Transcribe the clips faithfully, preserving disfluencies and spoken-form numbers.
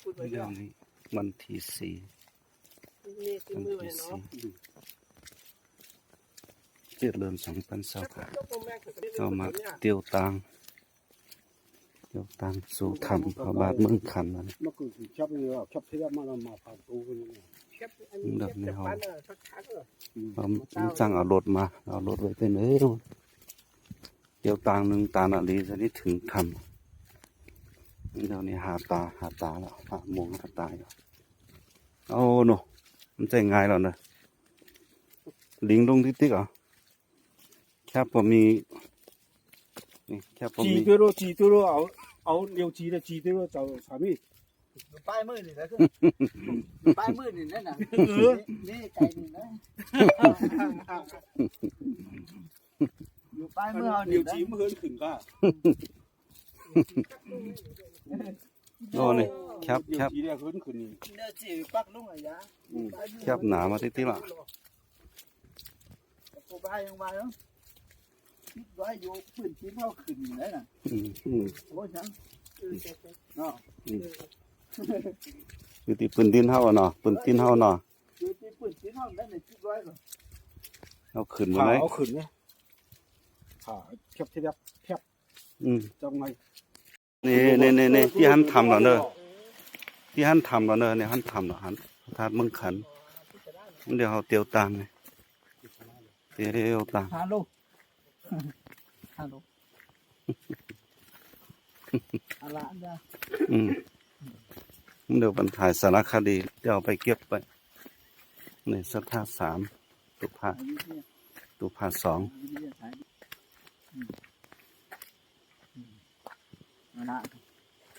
เดี๋ยวนี้วันที่สี่ วันที่สี่ เจ็ดเดือนสองพันสอง ก็มาเตียวตาง เตียวตางสู่ถ้ำพระบาทเมืองขันนั่น มันคือสิแคบนี่แหละ แคบที่แรกมาแล้วมาผ่านตูกันนี่ แบบนี้เขา อืม เขามันจ้างเอารถมา เอารถไว้เป็นเออ เตียวตางหนึ่งตานาลีจะได้ถึงถ้ำ เดี๋ยวนี้หาตา หาตาแล้ว หาโมงหาตาอยู่ โอ้โน มันใจง่ายแล้วนะ ลิงลงติ๊กๆ เหรอ แคบพอมี นี่ แคบพอมี จีด้วยโล จีด้วยโล เอา เอาเดียวจีเลย จีด้วยโล เจ้าสามี อยู่ป้ายมืดนี่แหละ อยู่ป้ายมืดนี่แหละนะ เออ นี่ นี่ไกลนี่นะ อยู่ป้ายมืดเอานี่นะ เดียวจีเมื่อคืนขึ้นก็ โอ้นี่ แคบ แคบ เดียวจีเรียกขึ้นขึ้นนี่ เดียวจีปักลงอ่ะยะ อืม แคบหนามาติ๊กๆ ละ โอ้บ้ายังว่าเนาะ คิดว่าอยู่ปืนตีนเฮาขึ้นอยู่แล้วน่ะ อืม อืม โอ้ยจัง เนาะ อืม อยู่ที่ปืนตีนเฮาอะเนาะ ปืนตีนเฮาเนาะ อยู่ที่ปืนตีนเฮานั่นน่ะคิดว่าเนาะ เอาขึ้นมาเลย เอาขึ้นเนี่ย ขาแคบที่แคบ อืม จังไง นี่ นี่ นี่ นี่ ตี้หันถ้ำเหรอเนอะ ตี้หันถ้ำเหรอเนอะ นี่หันถ้ำเหรอ หันพระธาตุเมืองขัน เดี๋ยวเขาเตียวตางนี่ เตียวตาง ฮัลโหล ฮัลโหล อะไรนะ อืม เดี๋ยวมันถ่ายสารคดี เดี๋ยวเอาไปเก็บไป นี่ศรัทธาสาม ตุภา ตุภาสอง เอาละ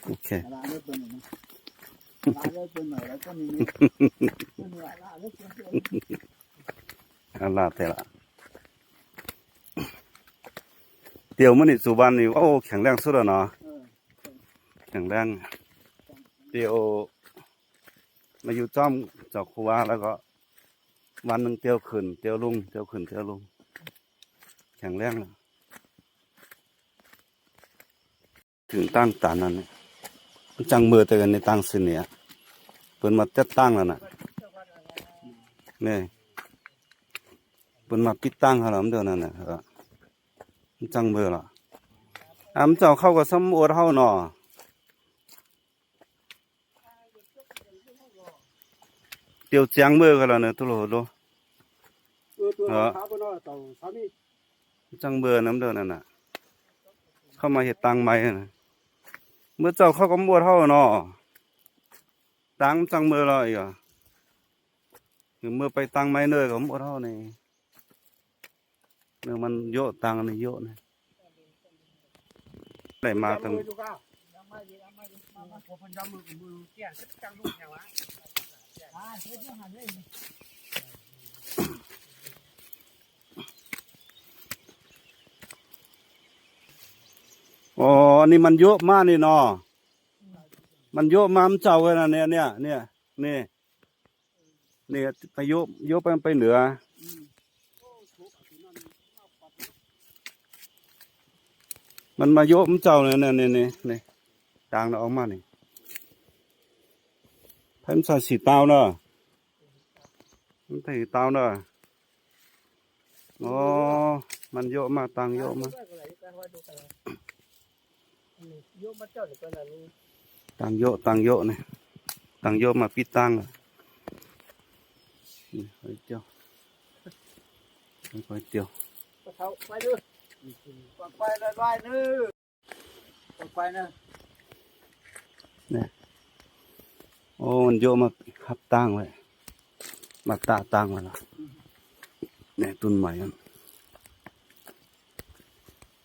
โอเค เอาละ เลิกเปิ้นหน่อยนะ เอาละ เลิกเปิ้นหน่อย แล้วก็มีนี่ เอาละ เลิกเปิ้นหน่อย เอาละ แต่ละ เตียวมื้อนี้สู่บ้านนี่ โอ้ แข็งแรงสุดแล้วเนาะ เออ แข็งแรง เตียว มาอยู่จ้อมเจ้าครูบาแล้วก็ วันหนึ่งเตียวขึ้น เตียวลง เตียวขึ้น เตียวลง แข็งแรงแล้ว ถึงตั้งตานั้นเนี่ย มันจังเบอร์แต่กันในตั้งเสนีย เปิ้นมาเต็ดตั้งแล้วน่ะ นี่ เปิ้นมาปิดตั้งเขาแล้ว มันเดี๋ยวนั้นน่ะ เออ มันจังเบอร์ละ อ่ะ มันเจ้าเข้ากับซ้ำอวดเฮาเนาะ เตียวจังเบอร์กันแล้วเนี่ย ตุโลโล เออ ตัว เออ ขาบนเนาะ เต่าสามี จังเบอร์น้ำเดินนั่นน่ะ เข้ามาเฮ็ดตังใหม่น่ะ เมื่อเจ้าเข้าก็บ่เท่าเนาะ ตังจังเบอร์แล้วอีกอ่ะ เมื่อไปตังใหม่เนยก็บ่เท่านี่ เนยมันเยอะ ตังนี่เยอะนะ ได้มาตั้ง อ๋อ อันนี้มันเยอะมากนี่เนาะ มันเยอะมาก มันเจ้าเว้ยนะเนี่ย เนี่ย เนี่ย นี่ นี่ ไปโยก โยกไป ไปเหนือ มันมาโยกมันเจ้าเนี่ย เนี่ย เนี่ย เนี่ย เนี่ย ตางน่ะออกมานี่ ไผมันใส่สีเตาเนาะ มันใส่สีเตาเนาะ อ๋อ มันโยกมา ตางโยกมา โยกมาเจ้าเดี๋ยวก่อนนะนี่ ตางโยก ตางโยกนี่ ตางโยกมาปิดตางเลย นี่ หอยเจียว หอยเจียว ไปเถาะ ไปเด้อ ไปไวๆเด้อ ไปๆเด้อ เนี่ย โอ้ มันโยกมาฮับตางไว้ มาตะตางไว้ละ เนี่ย ต้นไม้อัน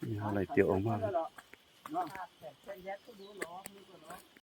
นี่ อะไรเตียวออกมา เนาะ